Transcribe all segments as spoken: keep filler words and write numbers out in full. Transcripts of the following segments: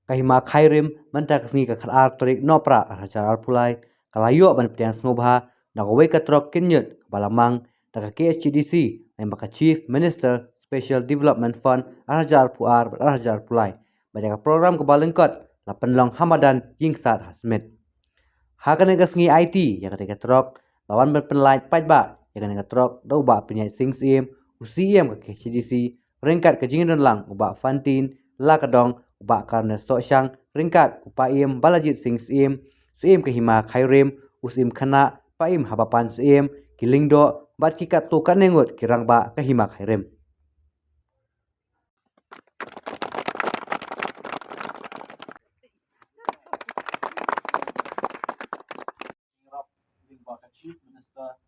Ka hima Khyrim mynta ka sngi ka khatar tarik Nohprah arhajar arphew lai ka la ïoh ban pdiang sngewbha da kawei ka trok kynñiut kaba la mang da ka K H A D C lyngba ka Chief Minister Special Development Fund arhajar arphew ar bad arhajar arphew lai. Bad ïa ka program kaba lyngkot la pynlong ha madan Ïingsad ha Smit. Ha kane ka sngi aiti ïa kane ka trok la wan ban pynlait paidbah ïa kane ka trok da u Bah Pynïaid Sing Syiem, u C E M ka K H A D C, ryngkat ka jingdon lang u Bah Fantin Lakadong, u Bah Karne Sohshang, ryngkat u Paiem Balajied Sing Syiem, Syiem ka hima Khyrim, u Syiem Khynnah, Paiem haba pan Syiem, ki lyngdoh bad ki katto katne ngut ki rangbah ka hima Khyrim. Lyngba ka Chief Minister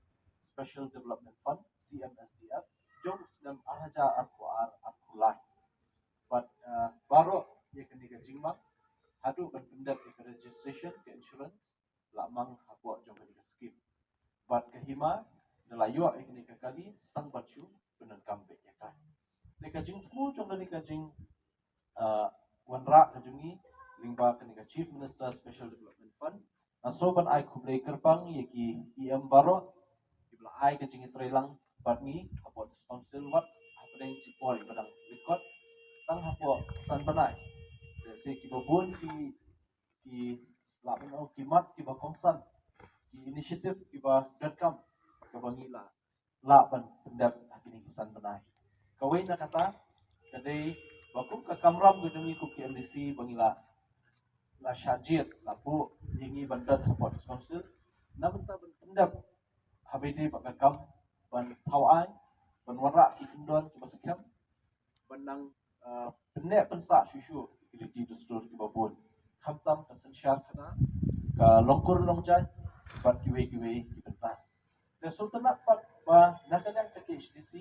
Special Development Fund, C M S D F, jong u snem arhajar arphew ar arphew lai. Bad, eh, baroh ïa kane ka jingmang haduh ban pyndep ïa ka registration ka insurance la mang hapoh jong kane ka skim. Bad ka hima da la ïoh ïa kane ka kali stang ban shu pyndonkam beit ïa ka. Te ka jingthmu jong kane ka jing, ah, wanrah ka jong ngi lyngba kane ka Chief Minister Special Development Fund, nga sngew ban ai khublei kyrpang ïa ki E M baroh kiba la ai ka jingïatreilang bad ngi hapoh District Council wat hapdeng ki por ba dang lyngkot tang hapoh san bnai. Te sa kiba bun ki ki lah ban ong ki mat kiba kongsan, ki initiative kiba donkam kaba ngi lah lah ban pyndep ha kine ki san bnai. Kawei na kata ka dei ba kum ka kamram ka jong ngi kum ki M D C ba ngi lah, lah shah jied, lah buh ïa ngi ban don hapoh District Council na bynta ban pyndep ha ba ïadei bad ka kam ban thaw aiñ, ban wanrah ki kyndon kiba skhem, ban nang, ah, pynneh pynsah shuh shuh ki riti dustur kiba bun, khamtam ka synshar khadar, ka longkur longjait bad kiwei kiwei ki bynta. Te sngewtynnat pat ba na ka liang ka K H A D C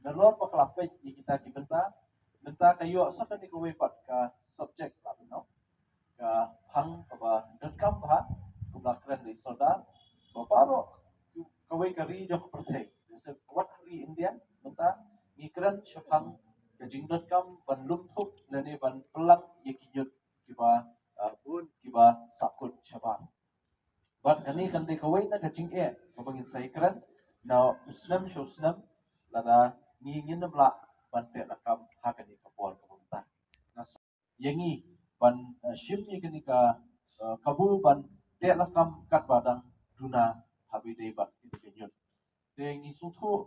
nalor ba ka la peit ïa kita ki bynta, mynta ka ïoh sa kane kawei pat ka subject la mynno, ka phang kaba donkam bha, kumba kren da i Sordar, ba baroh kawei ka ri jong ka pyrthei, wat ha ri India mynta ngi kren shaphang ka jingdonkam ban lum thup lane ban pynlang ïa ki ñiut kiba, ah, bun kiba sahkut shabar. Bad kane kan dei kawei na ka jingeh kaba ngin sa ïakren na u snem sha u snem, lada ngi ngin ym lah ban teh lakam ha kane ka por kaba mynta. Nga sngew ïa ngi ban, eh, shim ïa kane ka, eh, kabu ban teh lakam katba dang duna ha ba ïadei bad kine ki ñiut. Te ngi sngewthuh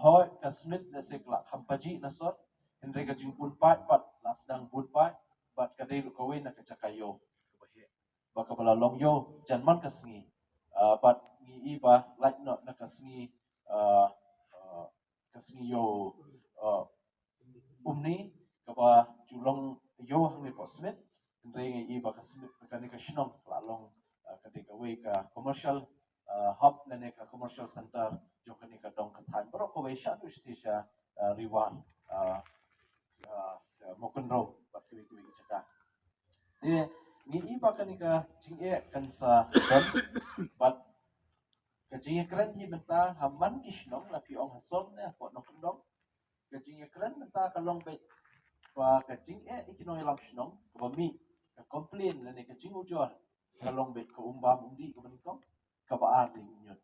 hooid ka Smit lehse ka la kham pajih na sor, hynrei ka jingbun paid pat la sdang bun paid, bad ka dei ruh kawei na ka jaka ïew kaba heh, ba kaba la long ïew jan man ka sngi. Ah, bad ngi i ba lait noh na ka sngi, ah, ah, ka sngi ïew, ah, Umne kaba ju long ïew hangne hapoh Smit, hynrei ngi i ba ka Smit, kane ka shnong ka la long, ah, ka dei kawei ka commercial, ah, hub lane ka commercial center jong kane ka dong ka thaiñ baroh kawei shaduh shatei sha, ah, Ri War, ah, ah, Mawkynrew bad kiwei kiwei ki jaka. Te ngi i ba kane ka jingeh kan sa don bad ka jingïakren hi mynta ha man ki shnong, la phi ong ha Sor ne hapoh Nongkyndong. Ka jingïakren mynta ka long beit ba ka jingeh ïa ki nongïalam shnong kaba mih, ka complain lane ka jingujor ka long beit ka umbam umdih kaba nyngkong, kaba ar dei u ñiut.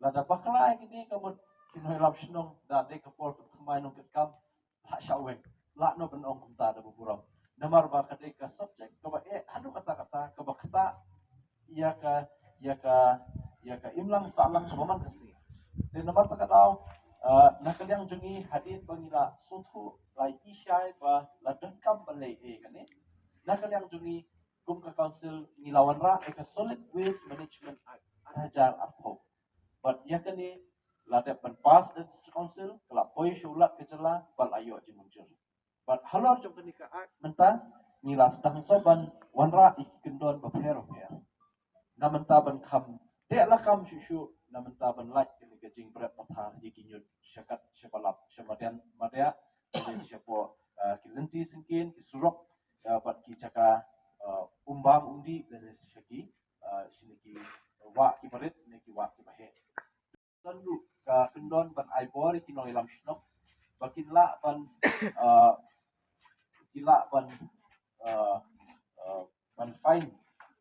Lada bakla ïa kine ka mut ki nongïalam shnong da dei ka por ka thymmai nongkitkam, lah shah weng, lah noh ban ong kumta da ba burom. Namar ba ka dei ka subject kaba eh haduh katta katta, kaba ktah ïa ka, ïa ka, ïa ka imlang sahlang kaba man ka sngi. Te namar kata ka daw, ah, na ka liang jong ngi hadien ba ngi la sngewthuh, la i shai ba la donkam ban leh ei kane, na ka liang jong ngi kum ka council ngi la wanrah ïa ka Solid Waste Management Act ar hajar arphew. Bad ïa kane la dep ban pass da District Council, ka la poi sha u Lat ka jylla bad la ïoh jingmynjur. Bad halor jong kane ka act mynta ngi la sdang sa ban wanrah ïa ki kyndon bapher bapher. Na mynta ban kham teh lakam shuh shuh, na mynta ban lait kane ka jingbret pathar ïa ki ñiut sha kat sha Balap, sha Madian, Madiah, lane shapoh, ah, ki lynti syngkien, ki surok, ah, bad ki jaka, ah, umbam umdih, lane sha ki, ah, shane ki wah kiba rit ne ki wah kiba heh. Don ruh ka kyndon ban ai bor ïa ki nongïalam shnong ba kin lah ban, ah, ki lah ban, ah, ban fine,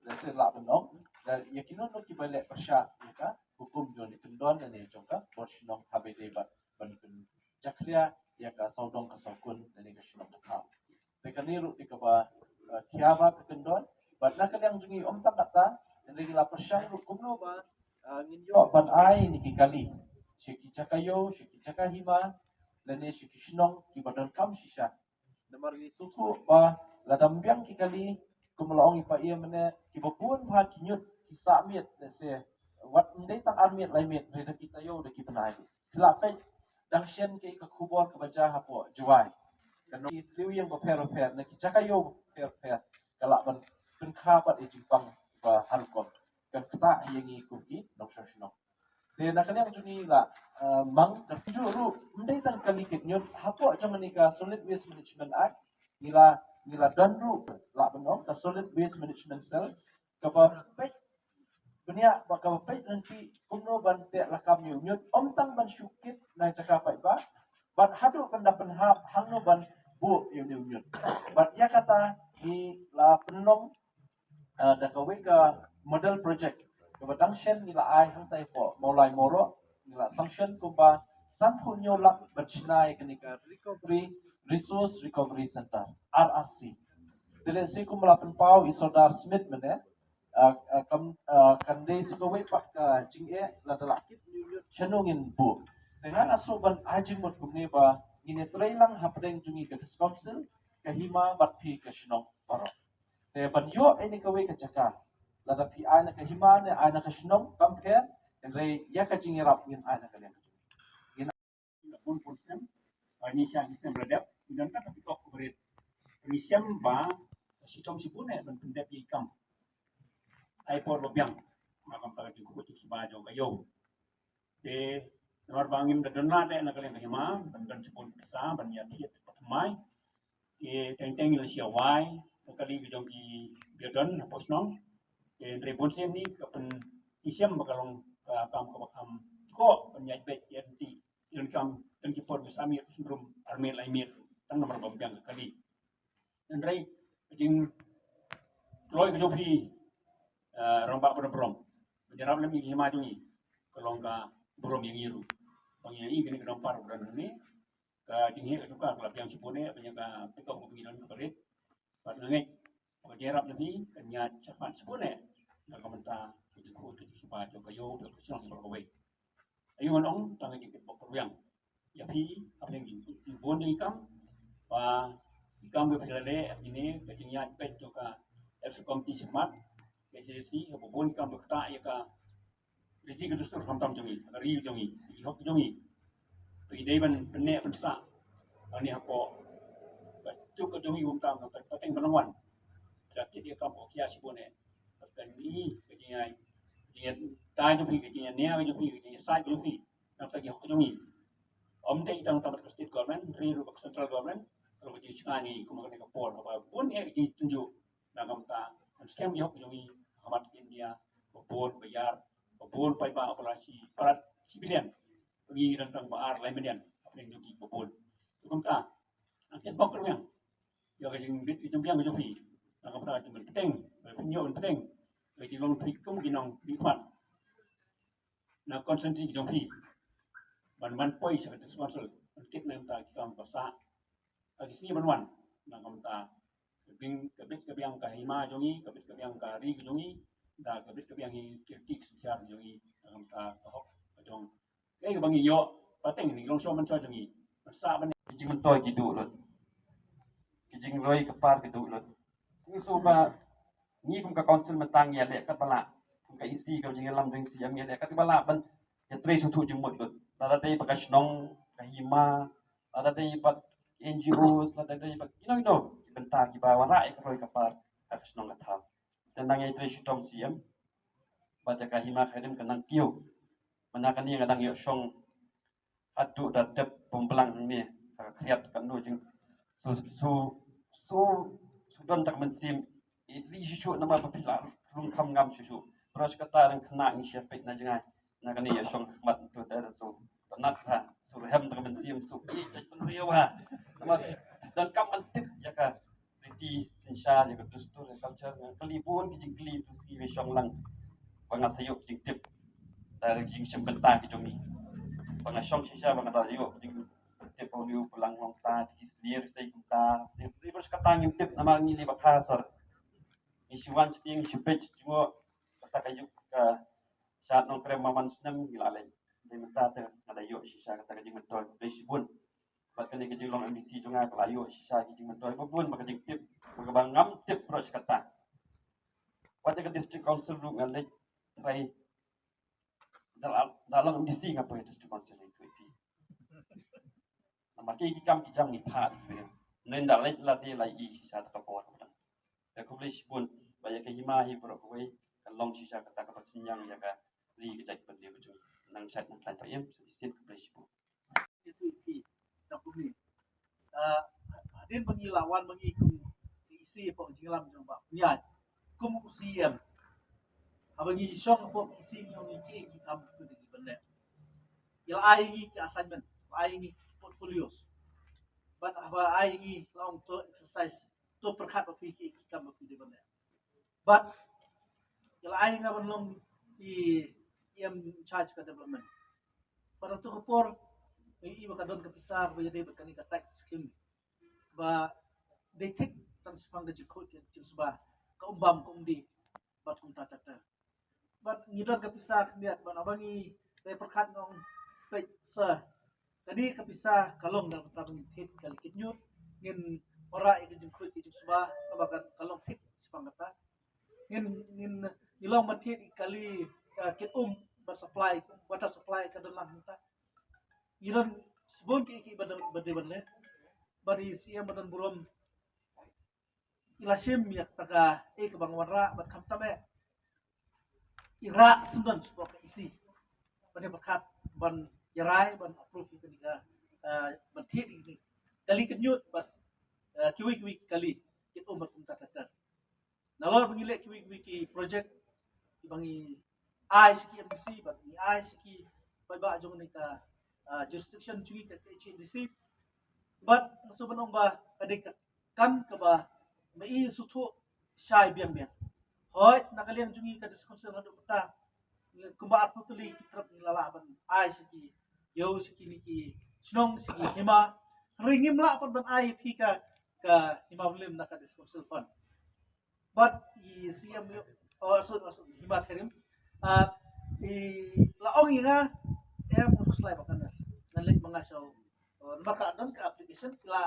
lehse lah ban ong, da ïa kino kino kiba leh pyrshah ïa ka hukum jong ka kyndon lane jong ka bor shnong haba ïadei bad ban pynjakhlia ïa ka sawdong ka sawkun lane ka shnong ka thaw. Te kane ruh dei kaba, eh, khia ba ka kyndon, bad na ka liang jong ngi ym tang katta, hynrei ngi la pyrshang ruh kumno ba, eh, ngin ïoh ban ai ïa ki kali sha ki jaka ïew, sha ki jaka hima, lane sha ki shnong kiba donkam shisha. Namar ngi sngewthuh ba lada ym biang ki kali, kumba la ong i Pa Ïa mynne, kiba bun bha ki ñiut ki sah miet, lehse wat ym dei tang ar miet lai miet, hynrei da ki taïew da ki bnai. Phi lah peit dang shen kaei ka khubor kaba jia hapoh Jowai. Ka nong ki riew ïing bapher bapher, na ki jaka ïew bapher bapher, ka lah ban pynkha pat ïa jingpang ba ha rukom. Kan ktah ïa ngi kum ki nongshong shnong. Te na ka liang jong ngi la, eh, mang ka juh ruh, ym dei tang kali kit ñiut, hapoh jong kane ka Solid Waste Management Act, ngi la, ngi la don ruh, lah ban ong ka Solid Waste Management Cell, kaba peit bniah bad kaba peit lynti kumno ban teh lakam ïa u ñiut, ym tang ban shu kit na jaka paidbah, bad haduh ban da pynhap hangno ban buh ïa une u ñiut. Bad ïa kata ngi la pynlong, eh, da kawei ka model project kaba dang shen ngi la ai hangtai hapoh Mawlai Mawroh, ngi la sanction kumba sanphew hynñiew lak ban shna ïa kane ka Recovery, Resource Recovery Center, R R C. Te lehse kumba la pynpaw i Sordar Smith mynne, eh, eh, kam, eh, kan dei sa kawei pat ka jingeh lada la kit ñiut shano ngin buh. Te nga nga sngewbha ban ai jingmut kumne ba ngin ïatrei lang hapdeng jong ngi ka District Council, ka hima bad phi ka shnong baroh. Te ban ïoh ïa kane kawei ka jaka, lada phi ai na ka hima ne ai na ka shnong kam pher, hynrei ïa ka jingïarap ngin ai na ka liang ka jong ngi. Ngin bun bun snem, ba ngi sha ngi snem la dep, ngi don ka topic of coverage. Ngi shem ba shitom shibun eh ban pyndep ïa i kam. Ai por ba biang, ba kam ta ka jingkhuid jingsuba jong ka ïew. Te namar ba ngim da don lad eh na ka liang ka hima ban don shibun pisa ban ïa thied ba thymmai. Te teng teng ngi la shia wai na ka liang ka jong ki ba don hapoh shnong. Te hynrei bun sien ni ka pyn-, ngi shem ba ka long ka kam kaba kham kyrkieh ban ïaid beit ïa lynti, ïa lynti kam, tang ki por ba sah miet, sngewbha ar miet lai miet, tang namar ba biang ka kali. Hynrei ka jingkloi ka jong phi, eh, rangbah Pyndonkam, ban ïarap lem ïa ki hima jong ngi, ka long ka burom ïa ngi ruh. Ba ngi ïa i kane ka Dompar ba don hangne, ka jingheh ka jong ka ka la biang shibun eh, ban ïa ka pickup ba ngi don kaba rit. Bad nga ngeit ba ka jingïarap jong phi kan ïaid shakhmat shibun eh na ka bynta ka jingkhuid ka jingsuba jong ka ïew bad ka shnong baroh kawei. Aïu ngan ong, tang ka jingkitbok kyrwiang ïa phi hapdeng jingbun jong ki kam, ba ki kam ba phi la leh ha kine, ka jingïaid beit jong ka Executive Committee shakhmat, ka S A C, kaba bun ki kam ba ktah ïa ka riti ka dustur khamtam jong ngi, ka ri jong ngi, ki hok jong ngi. Ba ngi dei ban pynneh pynsah hangne hapoh ka juk ka jong ngi, kumta ka pateng ban wan. Ka kit ïa ka kam ba khia shibun eh. Ka ni ka jingïaid, ka jingïaid tai jong phi, ka jingïaid nia jong phi, ka jingïaid said jong phi. Na ka bynta ki hok jong ngi. Ym dei tang tang bad ka state government, hynrei ruh bad ka central government, ka long ka jingshngaiñ ïa ngi kum ha kane ka por kaba bun eh ka jingtynjuh na ka bynta ban skhem ïa ki hok jong ngi ha khmat ka India, ba bun ba ïar, ba bun paidbah, ba la shi palat shi billion. Ngi don tang ba ar lai million hapdeng jong ki ba bun. Te kumta, nga kit bok kyrwiang ïa ka jingbit ka jingbiang ka jong phi na ka bynta ka jingpynteng, ba phin ïoh ban pynteng ïa ka jinglong phi kum ki nongmihkhmat na constituency ka jong phi, ban, ban poi sha ka District Council ban kit na ka bynta ki kam ba sah ha ki sngi ban wan, na ka bynta ka bit ka biang ka hima jong ngi, ka bit ka biang ka ri ka jong ngi, da ka bit ka biang ki kyrti ki synshar jong ngi, na ka bynta ka hok ka jong, kaei kaba ngi ïoh pateng na ki longshaw manshaw jong ngi. Ban sah ban, ki jingmyntoi ki duh lut, ki jingroi ka par ki duh lut. Ngi sngewbha, ngi kum ka council mynta ngi ïaleh katba lah, kum ka E C, ka jingïalam jong E C, ngi ïaleh katba lah ban ïatrei sngewthuh jingmut lut. Lada dei bad ka shnong, ka hima, lada dei bad N G Os, lada dei bad ino ino ki bynta kiba wanrah ïa ka roi ka par ha ka shnong ka thaw. Te nang ïatrei shitom siem bad ïa ka hima ka rim ka nang kiew. Mynta kane nga dang ïoh shong haduh da dep Pumplang hangne ha ka khriat, katno jing, su, su, su, su don da ka mynsiem ïeit shisha namar ba phi la rung kham ngam shisha. Baroh shi katta dang khynnah ngi shah peit na jngai. Na kane ïa shong ha khmat to da su tnat ha, su rhem da ka mynsiem, su ïeit da ka mynsiem ha. Namar phi donkam ban tip ïa ka riti Shisha ïa ka dustur, ïa ka culture, nga kylli bun ki jingkylli tu sngi ba shong lang. Ba nga sa ïoh jingtip da ka jingshim bynta ka jong ngi. Ba nga shong shisha ba nga da ïoh jingtip ba u Liu Balang Longta, ki slier sei kumta. Ïa ka dustur kata ngim tip namar ngi li ba kha sor. Ngi shu wan shu tieng shu peit shu jngoh kata ka juk ka sha Nongkrem man snem ngi la leit. Dei mynta te nga da ïoh shisha kata ka jingmyntoi. Dei shibun. Bad kane ka jinglong M D C jong nga ka la ïoh shisha ki jingmyntoi ba bun ba ka jingtip ba ka ba ngam tip ruh shi katta. Wat ïa ka district council ruh nga leit trai da la, da long M D C nga poi district council ïa ka. Namar ki ki kam ki jam ngi pha ki. Nen da leit la te la i shisha ta ka por ka dang. Te khublei shibun ba ïa ka hima hi baroh kawei ka long shisha kata ka ba synñiang ïa ka ri ka jait bad ri ka jong. Nang shait nang khlaiñ ta im sa di sin khublei shibun. Itu ipi ta kumne. Ah, hadien ba ngi la wan ba ngi kum ka E C hapoh jinglam jong Bah Pynïaid kum u C M. Haba ngi shong hapoh ka E C ngi ong ngi ki ki kam ki ki ban leh. Ïa la ai ngi ki assignment, la ai ngi portfolios. Bad haba ai ngi la ong to exercise, to pyrkhat ba phi ki ki kam ba phi dei ban leh. Bad ïa la ai nga ban long i em in charge ka development. Bad hangto ka por i ba ka don ka pisa ba ïadei bad kane ka tax scheme ba dei thik tang shaphang ka jingkhuid ka jingsuba, ka um bam ka um dih bad kumta ter ter. Bad ngi don ka pisa khyndiat bad haba ngi dei pyrkhat nga ong peit sa kane ka pisa ka long da kata ba ngin thied kali kit ñiut, ngin wanrah ïa ka jingkhuid ka jingsuba kaba ka long thik shaphang kata. Ngin, ngin, ngi long ban thied ïa kali, ah, kit um ban supply, water supply ka don lang mynta. Ngi don shibun ki ki ba don, ba dei ban leh. Bad i C M ba don burom i la shim ïa kata ka, eh, kaba nga wanrah bad khamtam eh i rah syndon shapoh ka E C. Ban ïa pyrkhat ban ïarai ban approve ïa kane ka, ah, ban thied ïa kane kali kit ñiut bad, ah, kiwei kiwei kali kit um bad kumta ter ter. Nalor ba ngi leh kiwei kiwei ki project kiba ngi ai sha ki M D C bad ngi ai sha ki paidbah jong kane ka, ah, jurisdiction jong ngi ka K H A D C. Bad nga shu ban ong ba ka dei ka kam kaba ma i shu thuh shai biang biang. Hooid na ka liang jong ngi ka District Council haduh mynta kumba arphew tylli ki trep ngi la lah ban ai sha ki ïew sha kine ki shnong sha ki hima. Hynrei ngim lah pat ban ai phi ka, ka hima Mylliem na ka District Council fund. Bad i C M, oh, sorry, sorry, hima Khyriem. Ah, i la ong ïa nga, em, ngan khuslai ba kan nas. Ngan leit ma nga sha, oh, namar ka don ka application, la